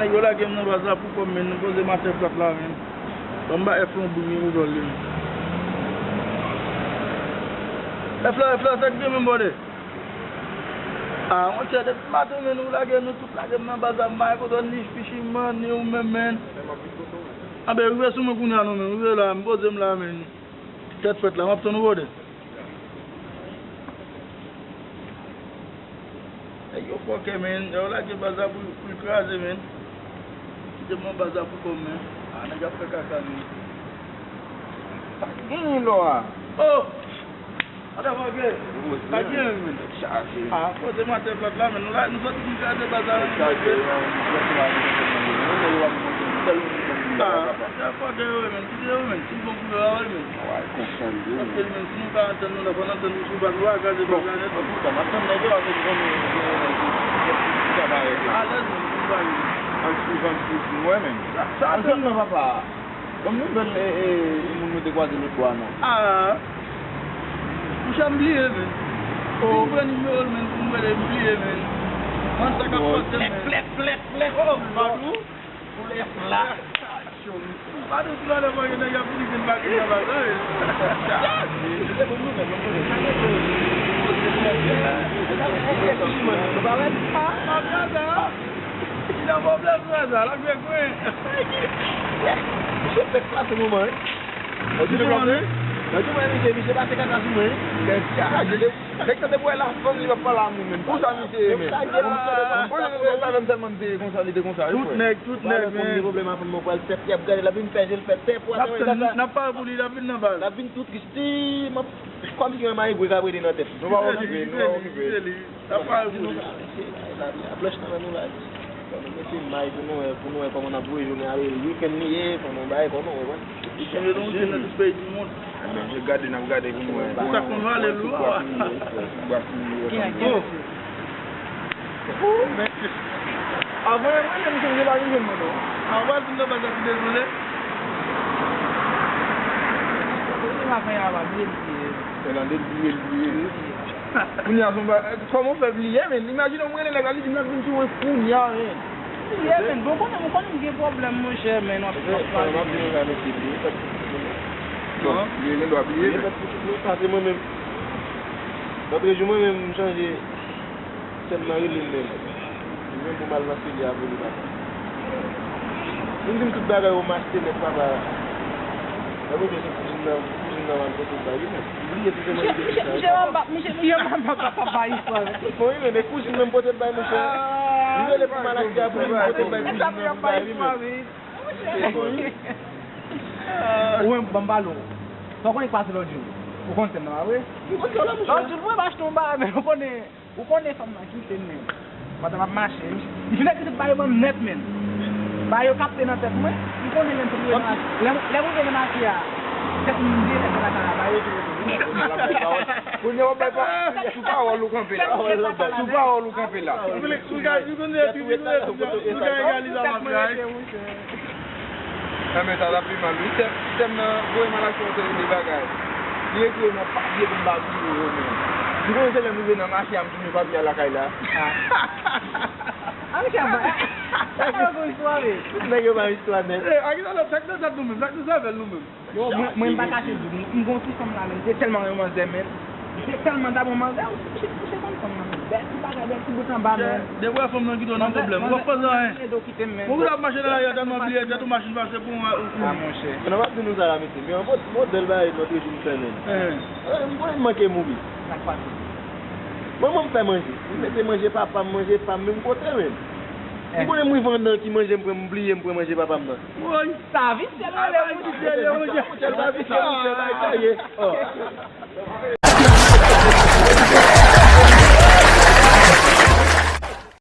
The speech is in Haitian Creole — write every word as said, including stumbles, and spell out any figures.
Nèg yo lage m nan baz la pou kò m, men nou poze m atè plat la, men. Ban m ba F la yon bout, men, pou vòl li, men. F la, F la, sa k gen, men, bòdè? Ah, monchè, depi maten, men, nou lage, nou tout lage m nan baz la, m pa gen kote ni fichiman, ni ou menm, men. Anben, rive sou mwen kounye a, non, men, rive la, m poze m la, men. Tèt frèt la, m ap tann ou, bòdè. Nèg yo fòkè, men. Yo lage baz la pou, pou l kraze, men. Kite m nan baz la pou kò m, men. Ah, nèg ap fè kaka, men. Sa k genyen lò a? Oh! Atè fòkè. Sa k genyen, men? Chaje. Ah, poze m atè plat la, men. Nou la, nou sòti pou n kraze baz la, men. Chaje, men. Ah, atè fòkè yo, men. Kite yo, men. Si bon pou yo, men. Ay, konsa li ye, men. Paske, men, si nou pa antann nou, lè fò n antann nou sou baz, nou pa kraze baz la nèt. Bon, antouka, n ap tann nèg yo, paske nou konnen, nou konnen, nou konnen, nou konnen, nou konnen, nou konnen, alèz, men, nou pa ye. An swivan, an swivan, nou wè, men. Sa, sa, an tann nan, papa. Ban m nouvèl, e, e, e, moun nou te kwaze lòt bò a, non. Ah. Monchè, m bliye, men. Si m pran nimewo l, men, pou m rele, m bliye, men. Mwen, sa k ap pase, men. Plèk, plèk, plèk, plèk. Oh, Badou. Pou lè fla. Badou, tout alè, mwen, nèg ap vini vin bake nan baz la, wi. Chaje. Kite pou nou, men, pou nou. Chaje, pou nou. Ou pa wè? Ah, pa kraze, ah. Ki nan pwoblèm, kraze, la, l ap jwe kwen. Misye fèk plase moman, wi. Misye plase? Nan di mwen, misye, misye pase kaka sou mwen, wi. Nèg sa, nèg sa te bwè la fanm li p ap pale a moun menm. Konsa misye ye menm. Konsa menm tèlman li te konsa, li te konsa, wi, frè. Tout nèg, tout nèg, men. Pwoblèm a fanm nan pral fèt, y ap gade, l ap vin fè je l fè tè pou atè, nèg sa. N ap pare pou li, l ap vin nan baz. L ap vin tou tris, ti, m ap, kòmsi gen yon mayi gwe k ap rete nan tèt li. Nou pa okipe, nou pa okipe. Sa pa vre. Lavi a blanch nan men nou la. Fò nou mete may pou nou wè, pou nou wè kòman n ap voye jounen a, wi, wikenn li ye, fò nou bay, kòman, w konprann? Chanje nou, se nan tout peyi di mond. Ebyen, je gade, n ap gade pou nou wè. Sa konn vale lwa. Oh. Avan, mwen menm, m sonje pa vin jwenn mwen, non. Avan, vin nan baz la, pi dezole. Mwen pa fè a, pa bliye, bliye. Tande, bliye, bliye. Kounye a, se yon ba-, kòman w fè bliye, men? Imajine w, m rele nèg la, li di m l ap vin sou mwen kounye a, men. Bliye, men. Bon, konnen, ou konnen m gen pwoblèm, monchè, men, w ap, w ap pale. Bon, bliye, gen dwa bliye, men. Pase mwen menm. Lòt jou, mwen menm, m chanje. Sè m nan rele m menm. Li menm pou m al nan Seli a pou li papa. Vin di m tout bagay ou m achte nèt papa. Lè mwen te sou kouzin nan, kouzin nan m al pote l bay li menm. Li bliye si se mwen ki te fè sa. Misye, misye, misye, misye, papa, papa, papa, istwa. Bon, wi, men, men kouzin nan m pote l bay, monchè. Li rele pou m al achte a pou li, m pote l bay kouzin nan pou l bay li menm. Ou menm, ban m pale w. Sa w konnen k pase lòt jou? Ou konn sè m nan, pa vre? Lòt jou, mwen m achte yon bagay, men ou konnen. Ou konnen fanm nan kite m, men. Pandan m ap mache, li fin ekri tout bagay ban m nèt, men. Bagay yo kapte nan tèt mwen, m konnen lè m rive nan mache, lè, lè m rive nan mache a, tèt m dirèk nan lakay la, bagay yo tou rete. Kounye a w ap bay pawòl, sou pawòl ou kanpe la. Sou pawòl ou kanpe la. Nou ka, nou ka egalize a mache a, wi. Nan men sa, l ap pi mal, wi. Sè m, sè m nan voye m al achte yon seri de bagay. Li ekri yo nan papye pou m pa bliye yo, men. M konnen se lè m rive nan mache a, m tounen papye a lakay la. Ah. Ah, misye ap bay. Sa se yon istwa, wi. Tout nèg yo bay istwa nèt. Eh, a ki sa lòt, sa k nan tèt nou menm, sa k nan sèvèl nou menm? Yo, mwen, mwen m pa kache di w, m, m gon ti fanm la, men, m te tèlman renmen manzè, men. M te tèlman damou manzè, misye, misye konn fanm nan, men. Bèl ti bagay, bèl ti bout anba, men. Depi w wè fanm nan kite w nan pwoblèm, ou p ap panse anyen. Ou ap mache nan lari a tèlman bliye tèt ou, machin pase pou ou, ou kouri. Ah, monchè. Mwen ap di nou sa la, mesye. Men yon mod-, modèl bagay lòt rejim fè, men. Eh, m konnen m manke mouri. Sa k pase? Mwen, mwen m fè manje. M mete manje papa m, manje pa m, menm kote, men. M konnen m rive anndan ti manje m pran, m bliye m pran manje papa m nan. Woy. Sa visye l rele, monchè. Sa visye l, monchè. Sa visye, monchè, bay sa ye. Oh.